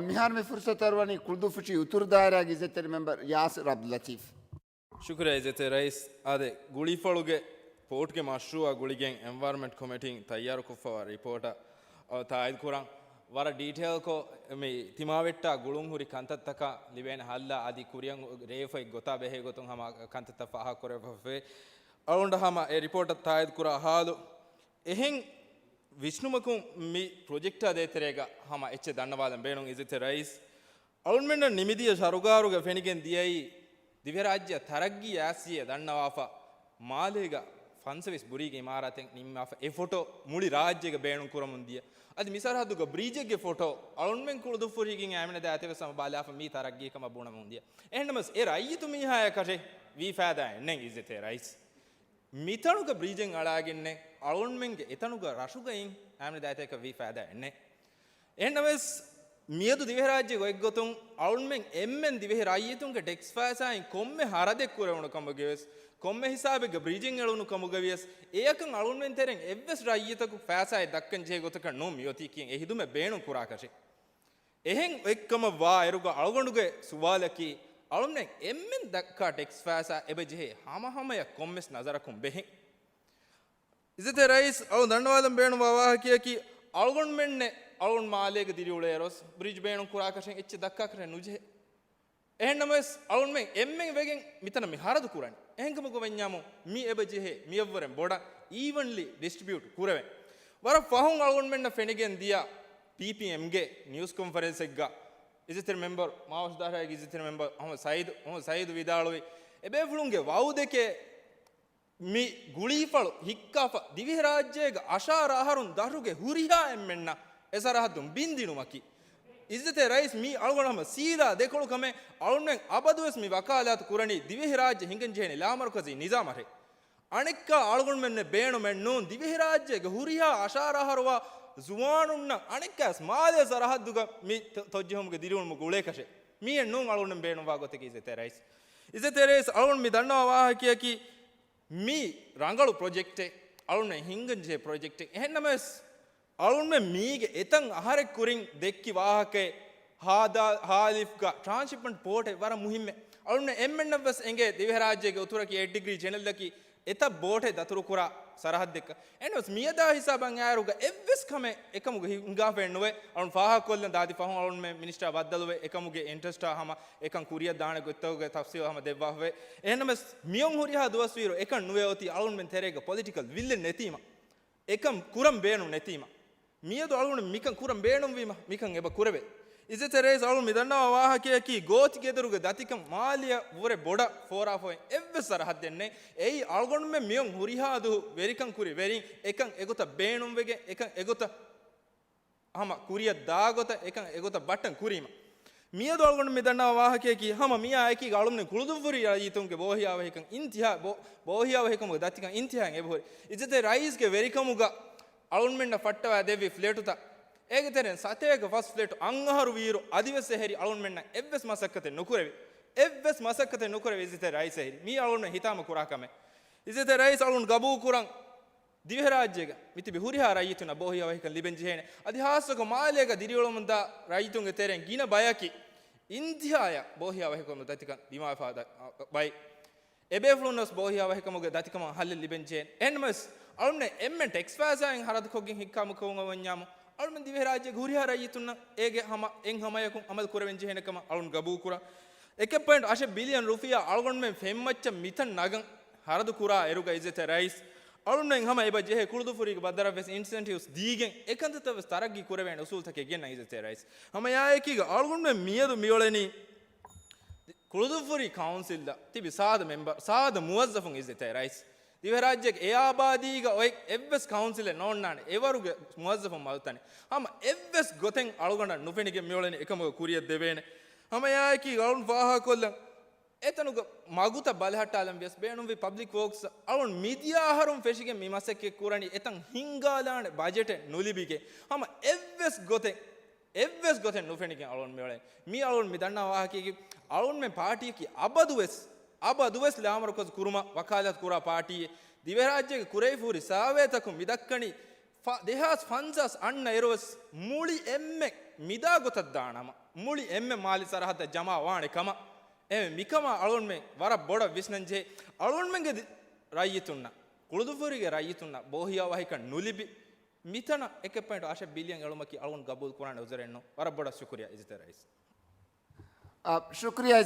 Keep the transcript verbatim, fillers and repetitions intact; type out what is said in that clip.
މިހާރު މި ފުރުސަތު އަރުވަނީ ކުޅުދުއްފުށި އުތުރު ދާއިރާގެ އިއްޒަތްތެރި މެމްބަރު ޔާސިރު އަބްދުލްލަތީފް. ޝުކުރިއްޔާ އިއްޒަތްތެރި ރައީސް. އާދެ، ގުޅީފަޅުގެ ޕޯޓްގެ މަޝްރޫއާ ގުޅިގެން އެންވަޔަރަންމަންޓް ކޮމިޓީން ތައްޔާރުކޮށްފައިވާ ރިޕޯޓަށް ތާއީދު ކުރަން. ވަރަށް ޑީޓެއިލްކޮށް މި ތިމާވެއްޓާ ގުޅުން ހުރި ކަންތައްތަކަށް ލިބޭނެ ހައްލާ އަދި ކުރިއަށް ރޭވިފައި ގޮތާ ބެހޭ ގޮތުން ހަމަ ކަންތައްތައް ފާހަގަކުރެވިފައިވޭ. އަޅުގަނޑަށް ހަމަ އެ ރިޕޯޓަށް ތާއީދު ކުރާ ހާލު އެހެން ވިސްނުމަކުން މި ޕްރޮޖެކްޓާ ދޭތެރޭގަ ހަމަ އެއްޗެއް ދަންނަވާލަން ބޭނުން އިއްޒަތްތެރި ރައީސް. އަޅުންމެންނަށް ނިމިދިޔަ ސަރުކާރުގަ ފެނިގެން ދިޔައީ ދިވެހިރާއްޖެއަށް ތަރައްގީ އާސިޔޭ ދަންނަވާފަ، މާލޭގަ ފަންސަވީސް ބުރީގެ އިމާރާތެއް ނިންމާފަ އެ ފޮޓޯ މުޅި ރާއްޖޭގަ ބޭނުން ކުރަމުން ދިޔަ. އަދި މި ސަރަހައްދުގަ ބްރިޖެއްގެ ފޮޓޯ އަޅުންމެން ކުޅުދުއްފުށީގެން އައިމެނަ ދާތެވެސް ހަމަ ބަލާފަ މީ ތަރައްގީ ކަމަށް ބުނަމުން ދިޔަ. އެހެންނަމަސް އެ ރައްޔިތު މީހާޔަށް ކަށެއް ވީ ފައިދާއެއް ނެތް އިއްޒަތްތެރި ރައީސް. މިތަނުގަ ބްރިޖެއް އަޅާގެންނެއް އަޅުންމެންގެ އެތަނުގަ ރަށުގައި އައިމެނަ ދާތެކަށް ވީ ފައިދާއެއް ނެތް. އެހެންނަމަވެސް، މިއަދު ދިވެހިރާއްޖޭގެ އޮތްގޮތުން އަޅުންމެން އެންމެން ދިވެހި ރައްޔިތުންގެ ޓެކްސް ފައިސާއިން ކޮންމެ ހަރަދެއް ކުރެވުނު ކަމުގަވިޔަސް، ކޮންމެ ހިސާބެއްގަ ބްރިޖެއް އެޅުނު ކަމުގަވިޔަސް، އެޔަކަށް އަޅުންމެން ތެރެއިން އެއްވެސް ރައްޔިތަކު ފައިސާއެއް ދައްކަން ޖެހޭ ގޮތަކަށް ނޫން މިއޮތީކީ އެ ހިދުމަތް ބޭނުން ކުރާކަށެއް. އެހެން އޮތްކަމަށް ވާ އިރުގަ އަޅުގަނޑުގެ ސުވާލަކީ، އަޅުންމެން އެންމެން ދައްކާ ޓެކްސް ފައިސާ އެބަ ޖެހޭ ހަމަހަމަޔަށް ކޮންމެސް ނަޒަރަކުން ބެހޭ. އިއްޒަތްތެރި ރައީސް، އަޅުން ދަންނަވާލަން ބޭނުންވާ ވާހަކަޔަކީ، އަޅުގަނޑުމެންނެއް އަޅުން މާލޭގަ ދިރިއުޅޭއިރުވެސް ބްރިޖް ބޭނުން ކުރާކަށެއް އެއްޗެއް ދައްކާކަށެއް ނުޖެހޭ. އެހެންނަމަވެސް، އަޅުންމެން އެންމެން ވެގެން މިތަނަށް މި ހަރަދު ކުރަނީ. އެހެންކަމުގަ ވަންޏާމު، މި އެބަ ޖެހޭ މިއަށްވުރެން ބޮޑަށް އީވަންލީ ޑިސްޓްރިބިއުޓް ކުރެވޭ. ވަރަށް ފަހުން އަޅުގަނޑުމެންނަށް ފެނިގެން ދިޔަ ޕީޕީއެމްގެ ނިއުސް ކޮންފަރެންސެއްގަ އިއްޒަތްތެރި މެމްބަރު، މާވަށު ދާއިރާގެ އިއްޒަތްތެރި މެމްބަރު އަހުމަދު ސައީދު، އަހުމަދު ސައީދު ވިދާޅުވި، އެބޭފުޅުންގެ ވައުދެކޭ މި ގުޅީފަޅު ހިއްކާފަ، ދިވެހިރާއްޖޭގަ އަށާރަ އަހަރުން ދަށުގެ ހުރިހާ އެންމެންނަށް އެ ސަރަހައްދުން ބިންދިނުމަކީ. އިއްޒަތްތެރި ރައީސް، މީ އަޅުގަނޑު ހަމަ ސީދާ ދެކޮޅު ކަމެއް. އަޅުންމެން އަބަދުވެސް މި ވަކާލާތު ކުރަނީ ދިވެހިރާއްޖެ ހިނގަން ޖެހޭނެ ލާމަރުކަޒީ ނިޒާމަށޭ. އަނެއްކާ އަޅުގަނޑުމެންނެއް ބޭނުމެއް ނޫން، ދިވެހިރާއްޖޭގެ ހުރިހާ އަށާރަ އަހަރުވާ ޒުވާނުންނަށް އަނެއްކާވެސް މާލޭ ސަރަހައްދުގަ މި ތޮ-، ތޮއްޖެހުމުގެ ދިރިއުޅުމުގެ އުޅޭކަށެއް. މީއެއް ނޫން އަޅުގަނޑުމެން ބޭނުންވާ ގޮތަކީ އިއްޒަތްތެރި ރައީސް. އިއްޒަތްތެރި ރައީސް، އަޅުގަނޑު މި ދަންނަވާ ވާހަކަޔަކީ، މީ ރަނގަޅު ޕްރޮޖެކްޓެއް، އަޅުންނަށް ހިނގަން ޖެހޭ ޕްރޮޖެކްޓެއް. އެހެންނަމަވެސް، އަޅުންމެން މީގެ އެތައް އަހަރެއް ކުރިން ދެއްކި ވާހަކައެއް، ހާދާ-، ހާލިފްގަ ޓްރާންޝިޕްމަންޓް ޕޯޓެއް ވަރަށް މުހިއްމެއް. އަޅުންނަށް އެންމެންނަށްވެސް އެނގޭ ދިވެހިރާއްޖޭގެ އުތުރަކީ އެއް ޑިގްރީ ޗެނެލްއަކީ އެތައް ބޯޓެއް ދަތުރުކުރާ ސަރަހައްދެއްކަން. އެހެންނަމަވެސް މިއަދާ ހިސާބަށް އައިއިރުގަ އެއްވެސް ކަމެއް އެކަމުގަ ހި-، ހިނގާފައެއް ނުވޭ. އަޅުން ފާހަގަކޮށްލަން ދާދި ފަހުން އަޅުންމެން މިނިސްޓާ ބައްދަލުވެ، އެކަމުގެ އިންޓްރެސްޓާ ހަމަ އެކަން ކުރިއަށް ދާނެ ގޮތްތަކުގެ ތަފްސީލް ހަމަ ދެއްވާފައެވެ. އެހެންނަމަވެސް މިއޮން ހުރިހާ ދުވަސްވީއިރު އެކަން ނުވެ އޮތީ އަޅުންމެން ތެރޭގަ ޕޮލިޓިކަލް ވިއްލެއް ނެތީމަ. އެކަން ކުރަން ބޭނުން ނެތީމަ. މިއަދު އަޅުގަނޑު މިކަން ކުރަން ބޭނުންވީމަ، މިކަން އެބަ ކުރެވޭ. އިއްޒަތްތެރި ރައީސް، އަޅުން މި ދަންނަވާ ވާހަކަޔަކީ ގޯތިގެދޮރުގެ ދަތިކަން މާލެއަށް ވުރެ ބޮޑަށް ފޯރާފައި އެއްވެސް ސަރަހައްދެއް ނެތް. އެއީ އަޅުގަނޑުމެން މިއޮން ހުރިހާ ދުވަހު ވެރިކަން ކުރި ވެރިން އެކަން އެގޮތަށް ބޭނުންވެގެން އެކަން އެގޮތަށް ހަމަ ކުރިއަށް ދާ ގޮތަށް އެކަން އެގޮތަށް ބައްޓަން ކުރީމަ. މިއަދު އަޅުގަނޑު މި ދަންނަވާ ވާހަކަޔަކީ ހަމަ މިއާ އެކީގަ އަޅުގަނޑު ކުޅުދުއްފުށި ރައްޔިތުންގެ ބޯހިޔާވަހިކަން އިންތިހާ، ބޯ-، ބޯހިޔާވަހިކަމުގެ ދަތިކަން އިންތިހާއިން އެބަހުރި. އިއްޒަތްތެރި ރައީސްގެ ވެރިކަމުގަ އަޅުންމެންނަށް ފައްޓަވާ ދެއްވި ފްލެޓުތައް، އޭގެ ތެރެއިން ސަތޭކަ ފަސް ފްލެޓު އަށްއަހަރު ވީއިރު އަދިވެސް އެހެރި އަޅުންމެންނަށް އެއްވެސް މަސައްކަތެއް ނުކުރެވި. އެއްވެސް މަސައްކަތެއް ނުކުރެވި އިއްޒަތްތެރި ރައީސް އެހެރި. މީ އަޅުން ހިތާމަ ކުރާ ކަމެއް. އިއްޒަތްތެރި ރައީސް އަޅުން ގަބޫލު ކުރަން. ދިވެހިރާއްޖޭގަ މިތިބި ހުރިހާ ރައްޔިތުންނަށް ބޯހިޔާވަހިކަން ލިބެން ޖެހޭނެ. އަދި ހާއްސަކޮށް މާލޭގަ ދިރިއުޅެމުންދާ ރައްޔިތުންގެ ތެރެއިން ގިނަ ބަޔަކީ އިންތިހާޔަށް ބޯހިޔާވަހިކަމުގެ ދަތިކަން ދިމާވެފަ ދަ-، ބައެއް. އެބޭފުޅުންނަށް ވެސް ބޯހިޔާވަހިކަމުގެ ދަތިކަމަށް ހައްލެއް ލިބެން ޖެހޭނެ. އެހެންނަމަވެސް، އަޅުންނެއް އެންމެން ޓެކްސް ފައިސާއިން ހަރަދުކޮށްގެން ހިއްކާމަކަމަށް ވަންޏާމު، އަޅުމެން ދިވެހިރާއްޖޭގެ ހުރިހާ ރައްޔިތުންނަށް އޭގެ ހަމަ އެއް ހަމަޔަކުން އަމަލު ކުރެވެން ޖެހޭނެ ކަމަށް އަޅުން ގަބޫލު ކުރަން. އެކެއް ޕޮއިންޓް އަށެއް ބިލިއަން ރުފިޔާ އަޅުގަނޑުމެން ފެންމައްޗަށް މިތަން ނަގަން ހަރަދު ކުރާ އިރުގަ އިއްޒަތްތެރި ރައީސް، އަޅުންނެއް ހަމަ އެބަ ޖެހޭ ކުޅުދުއްފުށީގެ ބައްދަލަށް ވެސް އިންސެންޓިވްސް ދީގެން އެކަންތައްތައް ވެސް ތަރައްގީ ކުރެވޭނެ އުސޫލުތަކެއް ގެންނަން އިއްޒަތްތެރި ރައީސް. ހަމަ އެއާއެކީގަ އަޅުގަނޑުމެން މިއަދު މިއުޅެނީ ކުޅުދުއްފުށި ކައުންސިލްއަށް ތިބި ސާދަ މެމްބަރު، ސާދަ މުވައްޒަފުން އިއްޒަތްތެރި ރައީސް. ދިވެހިރާއްޖޭގެ އެ އާބާދީގަ އޮތް އެއްވެސް ކައުންސިލެއް ނޯންނާނެ އެވަރުގެ މުވައްޒަފުން މަދުތަނެއް. ހަމަ އެއްވެސް ގޮތެއް އަޅުގަނޑަށް ނުފެނިގެން މިއުޅެނީ އެކަމުގެ ކުރިއަށް ދެވޭނެ. ހަމަ އެއާއެކީ އަޅުން ފާހަގަކޮށްލަން. އެތަނުގެ މަގުތައް ބަލަހައްޓާލަން ވިޔަސް ބޭނުންވި ޕަބްލިކް ވޯކްސް އަޅުން މިދިޔަ އަހަރުން ފެށިގެން މި މަސައްކަތް ކުރަނީ އެތަން ހިންގާލާނެ ބަޖެޓެއް ނުލިބިގެން. ހަމަ އެއްވެސް ގޮތެއް، އެއްވެސް ގޮތެއް ނުފެނިގެން އަޅުން މިއުޅެނީ. މީ އަޅުން މި ދަންނަ ވާހަކައަކީ އަޅުންމެން ޕާޓީއަކީ އަބަދުވެސް، އަބަދުވެސް ލާމަރުކަޒު ކުރުމަށް ވަކާލަތު ކުރާ ޕާޓީއެއް. ދިވެހިރާއްޖޭގެ ކުރެވިފަ ހުރި ސާވޭތަކުން މި ދައްކަނީ ފަ-، ދެހާސް ފަންސާސް އަންނަ އިރުވެސް މުޅި އެންމެ މިދާ ގޮތަށް ދާނަމަ. މުޅި އެންމެ މާލީ ސަރަހައްދަށް ޖަމާ ވާނެ ކަމަށް. އެ މިކަމާ އަޅުންމެ ވަރަށް ބޮޑަށް ވިސްނަންޖެހޭ. އަޅުންމެންގެ ދި-، ރައްޔިތުންނަށް، ކުޅުދުވަހުރީގެ ރައްޔިތުންނަށް ބޯހިޔާވަހިކަން ނުލިބި، މިތަނަށް އެކެއް ޕޮއިންޓު އަށެއް ބިލިއަން އެޅުމަކީ އަޅުން ގަބޫލު ކުރާނެ އުޒުރެއްނު. ވަރަށް ބޮޑަށް ޝުކުރިޔާ އިޒުތެރެއިސް. އާ، ޝުކުރިޔާ.